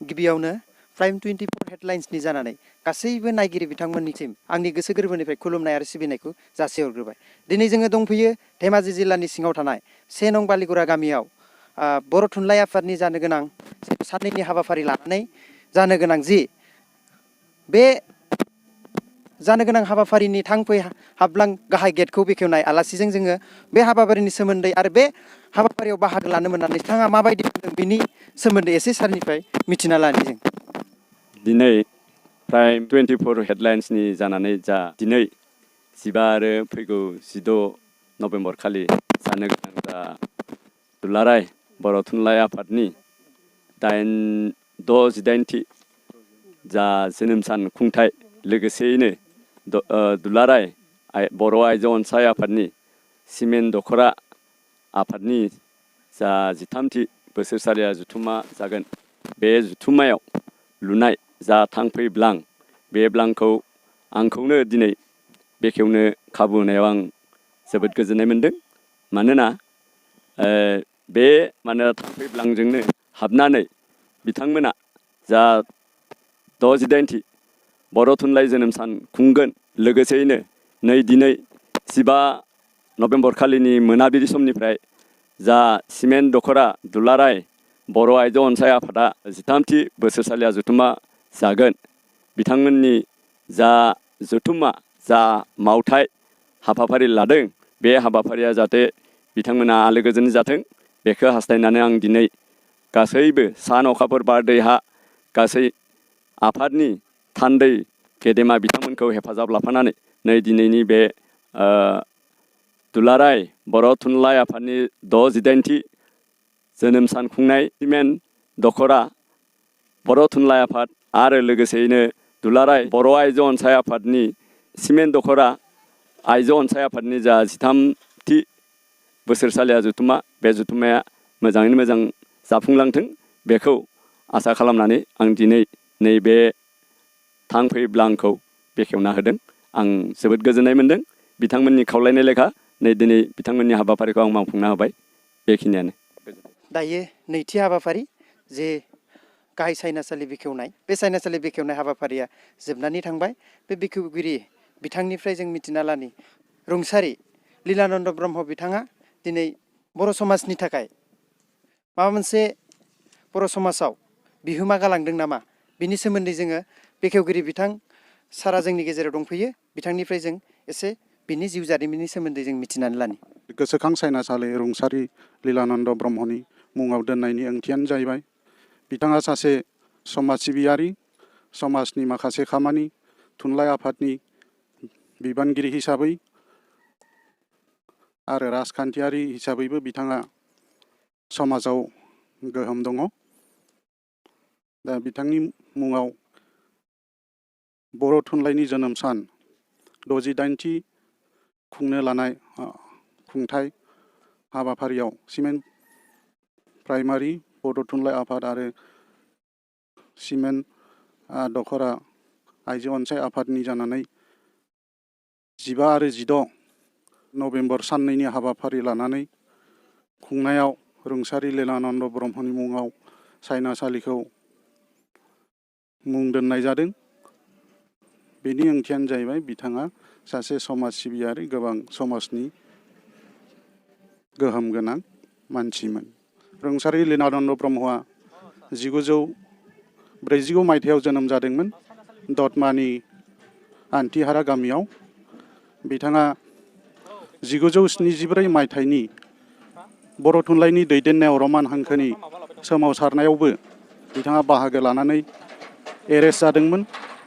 गिबियावनो प्राइम 24 हेडलाइन्सनि जानानै गासैबो नायगिरि बिथांमोननिसिम आंनि गोसो गोरबोनिफ्राय खुलुमनाय आरो सिबिनायखौ जासिहरग्रोबाय। दिनै जोङो दंफैयो धेमाजि जिल्लानि सिङाव थानाय 1 नं बालिगुरा गामियाव बर' थुनलाइ आफादनि जानो गोनां साननैनि हाबाफारि लानानै जानो गोनां जि बे जानो गोनां हाबाफारिनि थांफै हाबलां गाहाय गेटखौ बेखेवनाय आलासिजों जोङो बे हाबाफारिनि सोमोन्दै आरो बे हाबाफारियाव बाहागो लानो मोननानै नोंथाङा माबायदि मोनदों बेनि सोमोन्दै एसे सारनिफ्राय मिथिना लानि जों। दिनै प्राइम 24 हेडलाइन्सनि जानानै जा दिनै 15 आरो फैगौ 16 नभेम्बर खालि जानो गोनां जा दुलाराय बर' थुनलाइ आफादनि 68थि जा जोनोम सान खुंथाय लोगोसेयैनो दुलाराय बर' आइजो अनसाय आफादनि सिमेन्ट दख'रा आफादनि जा 13थि बोसोरसालिया जथुम्मा जागोन। बे जथुम्मायाव लुनाय जा थांफै ब्लां बे ब्लांखौ आंखौनो दिनै बेखेवनो खाबु होनायाव आं जोबोद गोजोननाय मोन्दों। मानोना बे थांफै ब्लांजोंनो हाबनानै बिथांमोना जा 68थि बर' थुनलाइ जोनोम सान खुंगोन। लोगोसेयैनो दिनै 15 नभेम्बर खालिनि मोनाबिलि समनिफ्राय जा सिमेन्ट दख'रा दुलाराय बर' आइजो अनसाय आफादा 13थि बोसोरसालिया जथुम्मा जागोन। बिथांमोननि जा जथुम्मा जा मावथाय हाबाफारि लादों बे हाबाफारिया जाहाथे बिथांमोना आलो गोजोन जाथों बेखौ हास्थायनानै आं दिनै गासैबो सान अखाफोर बार दै हा गासै आफादनि थान्दै गेदेमा बिथांमोनखौ हेफाजाब लाफानानै दिनैनि बे दुलाराय बर' थुनलाइ आफादनि 68थि जोनोम सान खुंनाय सिमेन्ट दख'रा बर' थुनलाइ आफाद आरो लोगोसेयैनो दुलाराय बर' आइजो अनसाय आफादनि सिमेन्ट दख'रा आइजो अनसाय आफादनि जा 13थि बोसोरसालिया जथुम्मा बे जथुम्माया मोजाङैनो मोजां जाफुंलांथों बेखौ आसा खालामनानै आं दिनै नैबे थांफै ब्लांखौ बेखेवना होदों। आं जोबोद गोजोननाय मोन्दों। बिथांमोननि खावलायनाय लेखा दिनै बिथांमोननि हाबाफारिखौ आं मावफुंना होबाय। बेखिनियानो। दायो नैथि हाबाफारि जे गाहाय सायनासालि बेखेवनाय बे सायनासालि बेखेवनाय हाबाफारिया जोबनानै थांबाय। बे बेखेवगिरि बिथांनिफ्राय जों मिथिना लानि रुंसारि लीलानन्द ब्रह्म बिथाङा दिनै बर' समाजनि थाखाय माबा मोनसे बर' समाजाव बिहोमा गालांदों नामा बिनि सोमोन्दै जोङो बेखेवगिरि बिथां सारा जोंनि गेजेराव दंफैयो। बिथांनिफ्राय जों एसे बिनि जिउ जारिमिननि सोमोन्दै जों मिथिनानै लानि। गोसोखां सायनासालि रुंसारि लीलानन्द ब्रह्मनि मुङाव दोननायनि ओंथियानो जाहैबाय बिथाङा सासे समाज सिबियारि, समाजनि माखासे खामानि थुनलाइ आफादनि बिबानगिरि हिसाबै आरो राजखान्थियारि हिसाबैबो बिथाङा समाजाव गोहोम दङ। दा बिथांनि मुङाव बर' थुनलाइनि जोनोम सान 68थि खुंनो लानाय खुंथाय हाबाफारियाव सिमेन्ट प्राइमारि बड' थुनलाइ आफाद आरो सिमेन्ट दख'रा आइजो अनसाय आफादनि जानानै 15 आरो 16 नभेम्बर साननैनि हाबाफारि लानानै खुंनायाव रुंसारि लीलानन्द ब्रह्मनि मुङाव सायनासालिखौ मुं दोननाय जादों। बेनि ओंथियानो जाहैबाय बिथाङा सासे समाज सिबियारि, गोबां समाजनि गोहोम गोनां मानसिमोन। रुंसारि लीलानन्द ब्रह्मआ 1949 मायथाइयाव जोनोम जादोंमोन दतमानि आन्थिहारा गामियाव। बिथाङा 1974 मायथाइनि बर' थुनलाइनि दैदेननायाव रमान हांखोनि सोमावसारनायावबो बिथाङा बाहागो लानानै एरेस्ट जादोंमोन।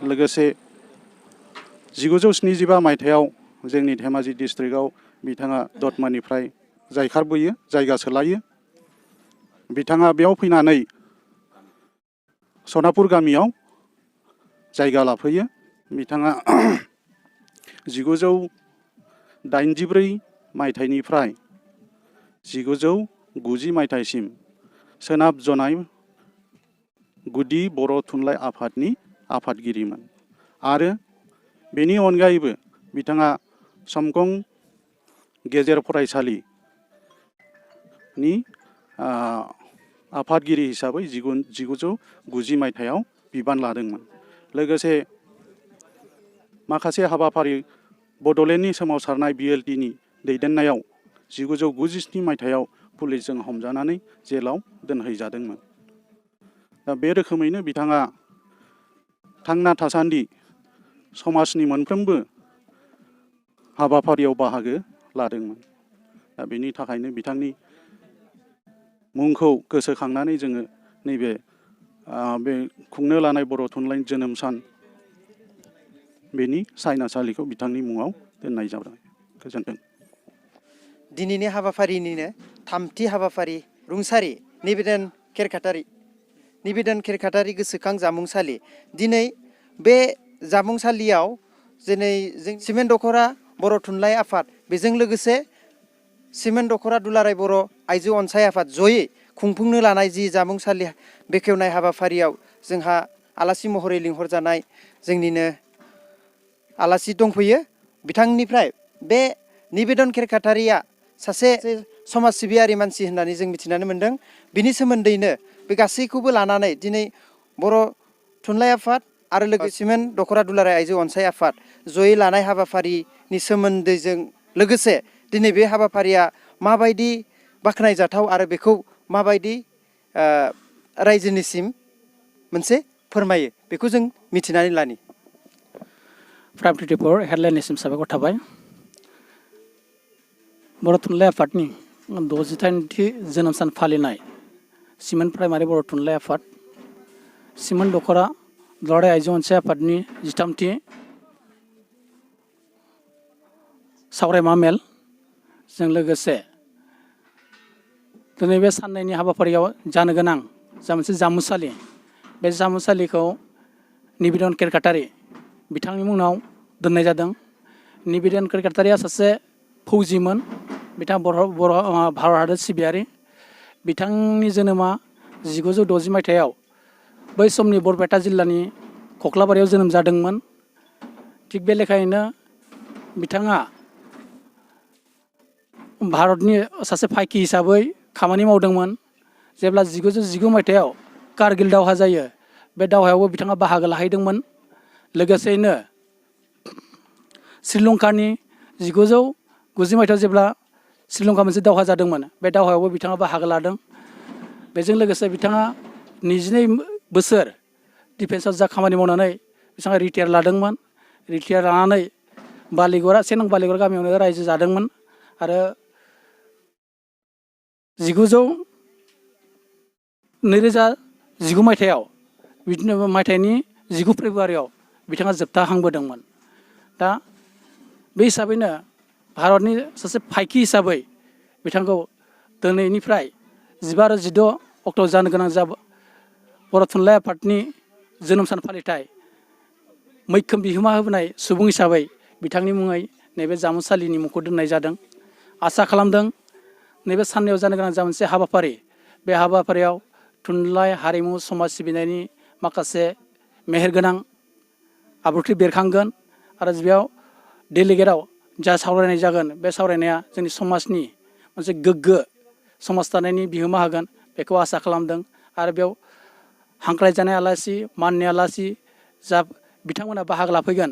लोगोसे 1975 मायथाइयाव जोंनि धेमाजि डिस्ट्रिक्टआव बिथाङा दतमानिफ्राय जायखारबोयो, जायगा सोलायो। बिथाङा बेयाव फैनानै सनापुर गामियाव जायगा लाफैयो। बिथाङा 1984 मायथाइनिफ्राय 1990 मायथाइसिम सोनाब जनाय गुदि बर' थुनलाइ आफादनि आफादगिरिमोन आरो बेनि अनगायैबो बिथाङा समगं गेजेर फरायसालिनि आफादगिरि हिसाबै 1990 मायथाइयाव बिबान लादोंमोन। लोगोसे माखासे हाबाफारि बड'लेण्डनि सोमावसारनाय BLTनि दैदेननायाव 1997 मायथाइयाव पुलिसजों हमजानानै जेलाव दोनहैजादोंमोन। दा बे रोखोमैनो बिथाङा थांना थासान्दि समाजनि मोनफ्रोमबो हाबाफारियाव बाहागो लादोंमोन। दा बेनि थाखायनो बिथांनि मुंखौ गोसोखांनानै जोङो नैबे बे खुंनो लानाय बर' थुनलाइनि जोनोम सान बेनि सायनासालिखौ बिथांनि मुङाव दोननाय जाबाय। गोजोन्थों। दिनैनि हाबाफारिनिनो थामथि हाबाफारि रुंसारि निबेदन खेरखातारि गोसोखां जामुंसालि। दिनै बे जामुंसालियाव दिनै जों सिमेन्ट दख'रा बर' थुनलाइ आफाद बेजों लोगोसे सिमेन्ट दख'रा दुलाराय बर' आइजो अनसाय आफाद जयै खुंफुंनो लानाय जि जामुंसालि बेखेवनाय हाबाफारियाव जोंहा आलासि महरै लिंहरजानाय जोंनिनो आलासि दंफैयो। बिथांनिफ्राय बे निबेदन खेरखातारिया सासे समाज सिबियारि मानसि होननानै जों मिथिनानै मोन्दों। बिनि सोमोन्दैनो बे गासैखौबो लानानै दिनै बर' थुनलाइ आफाद आरो लोगोसे सिमेन्ट दख'रा दुलाराय आइजो अनसाय आफाद जयै लानाय हाबाफारिनि सोमोन्दैजों लोगोसे दिनै बे हाबाफारिया माबायदि बाख्नायजाथाव आरो बेखौ माबायदि रायजोनिसिम मोनसे फोरमायो बेखौ जों मिथिनानै लानि। प्राइम 24 हेडलाइननिसिम साबायखर थाबाय। बर' थुनलाइ आफादनि 68थि जोनोम सान फालिनाय सिमेन्ट प्राइमारि बर' थुनलाइ आफाद, सिमेन्ट दख'रा दुलाराय आइजो अनसाय आफादनि 13थि सावरायमा मेल जों लोगोसे दिनै बे साननैनि हाबाफारियाव जानो गोनां जा मोनसे जामुंसालि, बे जामुंसालिखौ निबेदन खेरखातारि बिथांनि मुङाव दोननाय जादों। निबेदन खेरखातारिया सासे फौजिमोन। बिथाङा भारत हादर सिबियारि। बिथांनि जोनोमा 1960 मायथाइयाव बै समनि बरपेटा जिल्लानि खख्लाबारियाव जोनोम जादोंमोन। थिग बे लेखायैनो बिथाङा भारतनि सासे फायखि हिसाबै खामानि मावदोंमोन। जेब्ला 1919 मायथाइयाव कारगिल दावहा जायो, बे दावहायावबो बिथाङा बाहागो लाहैदोंमोन। लोगोसेयैनो श्रीलंकानि 1990 मायथाइयाव जेब्ला श्रीलंका मोनसे दावहा जादोंमोन, बे दावहायावबो बिथाङा बाहागो लादों। बेजों लोगोसे बिथाङा 22 बोसोर डिफेन्सआव जा खामानि मावनानै बिथाङा रिटायार लादोंमोन। रिटायार लानानै बालिगरा 1 नं बालिगरा गामियावनो रायजो जादोंमोन आरो 2019 मायथाइयाव बिदिनो मायथाइनि 19 फेब्रुवारियाव बिथाङा जोबथाहांबोदोंमन। दा बे हिसाबैनो भारतनि सासे फायखि हिसाबै बिथांखौ दिनैनिफ्राय 15 आरो 16 अक्ट'आव जानो गोनां बर' थुनलाइ आफादनि जोनोम सान फालिथाय मैखोम बिहोमा होबोनाय सुबुं हिसाबै बिथांनि मुङै नैबे जामुंसालिनि मुंखौ दोननाय जादों। आसा खालामदों नैबे साननैयाव जानो गोनां जा मोनसे हाबाफारि, बे हाबाफारियाव थुनलाइ हारिमु समाज सिबिनायनि माखासे मेहेरगोनां आब्रुथि बेरखांगोन आरो बेयाव डेलिगेटआव जा सावरायनाय जागोन, बे सावरायनाया जोंनि समाजनि मोनसे गोग्गो समाज दानायनि बिहोमा होगोन बेखौ आसा खालामदों। आरो बेयाव हांख्रायजानाय आलासि, माननि आलासि जा बिथांमोना बाहागो लाफैगोन,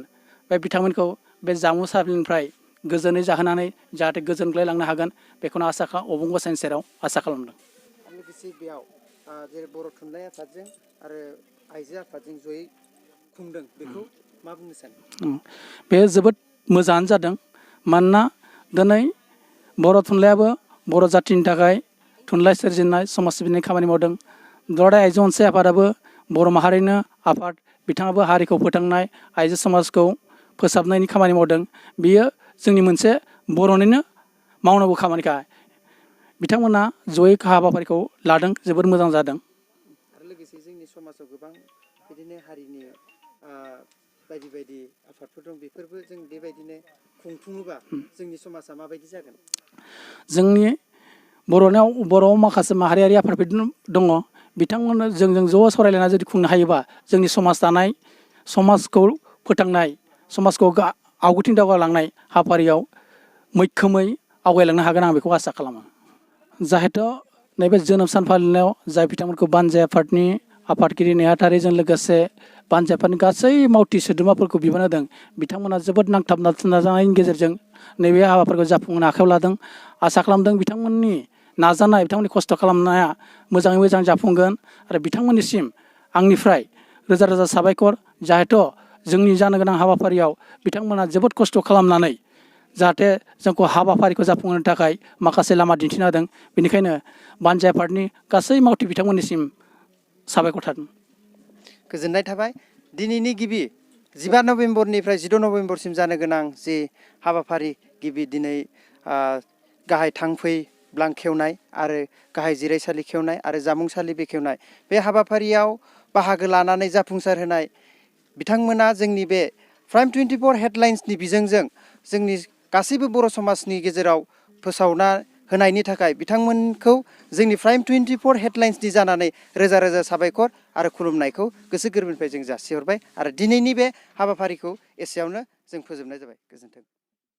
बे बिथांमोनखौ बे जामुंसालिनिफ्राय गोजोनै जाहोनानै जाहाथे गोजोनग्लायलांनो हागोन बेखौनो अबं गसाइनि सेराव आसा खालामदों। लोगोसे बेयाव जेरै बर' थुनलाइ आफादजों आरो आइजो आफादजों जयै खुंदों, बेखौ मा बुंनो सानो? बे जोबोद मोजाङानो जादों। मानोना दिनै बर' थुनलाइयाबो बर' जाथिनि थाखाय थुनलाइ सोरजिनाय समाज सिबिनाय खामानि मावदों। दुलाराय आइजो अनसाय आफादाबो बर' माहारिनो आफाद, बिथाङाबो हारिखौ फोथांनाय, आइजो समाजखौ फोसाबनायनि खामानि मावदों। बियो जोंनि मोनसे बर'निनो मावनांगौ खामानिखा। बिथांमोना जयै हाबाफारिखौ लादों, जोबोद मोजां जादों। आरो लोगोसे जोंनि समाजाव गोबां बिदिनो हारिनि बायदि बायदि आफादफोर दं, बेफोरबो जों बेबायदिनो खुंफुङोबा जोंनि समाजा माबायदि जागोन? जोंनि बर'आव माखासे माहारियारि आफादफोर दङ। बिथांमोननो जोंजों ज' सावरायलायना जुदि खुंनो हायोबा जोंनि समाज दानाय, समाजखौ फोथांनाय, समाजखौ आवगायथिं दावगालांनाय हाबाफारियाव मैखोमै आवगायलांनो हागोन, आं बेखौ आसा खालामो। जाहेथु नैबे जोनोम सान फालिनायाव जाय बिथांमोनखौ बानजाय आफादनि आफादगिरि नेहाथारिजों लोगोसे बानजाय आफादनि गासै मावथि सोद्रोमाफोरखौ बिबान होदों बिथांमोना जोबोद नांथाबना नाजानायनि गेजेरजों नैबे हाबाफोरखौ जाफुंहोनो आखायाव लादों। आसा खालामदों बिथांमोननि नाजानाय बिथांमोननि खस्थ' खालामनाया मोजाङै मोजां जाफुंगोन आरो बिथांमोननिसिम आंनिफ्राय रोजा रोजा साबायखर जाहाथे जोंनि जानो गोनां हाबाफारियाव बिथांमोना जोबोद खस्थ' खालामनानै जाहाथे जोंखौ हाबाफारिखौ जाफुंहोनो थाखाय माखासे लामा दिन्थिना होदों। बेनिखायनो बानजाय आफादनि गासै मावथि बिथांमोननिसिम साबायखर थादों। गोजोननाय थाबाय। दिनैनि गिबि 15 नभेम्बरनिफ्राय 16 नभेम्बरसिम जानो गोनां जि हाबाफारि गिबि दिनै गाहाय थांफै ब्लांक खेवनाय आरो गाहाय जिरायसालि खेवनाय आरो जामुंसालि बेखेवनाय बे हाबाफारियाव बाहागो लानानै जाफुंसार होनाय बिथांमोना जोंनि बे प्राइम 24 हेडलाइन्सनि बिजोंजों जोंनि गासैबो बर' समाजनि गेजेराव फोसावना होनायनि थाखाय बिथांमोनखौ जोंनि प्राइम 24 हेडलाइन्सनि जानानै रोजा रोजा साबायखर आरो खुलुमनायखौ गोसो गोरबोनिफ्राय जों जासिहरबाय आरो दिनैनि बे हाबाफारिखौ एसेयावनो जों फोजोबनाय जाबाय। गोजोन्थों।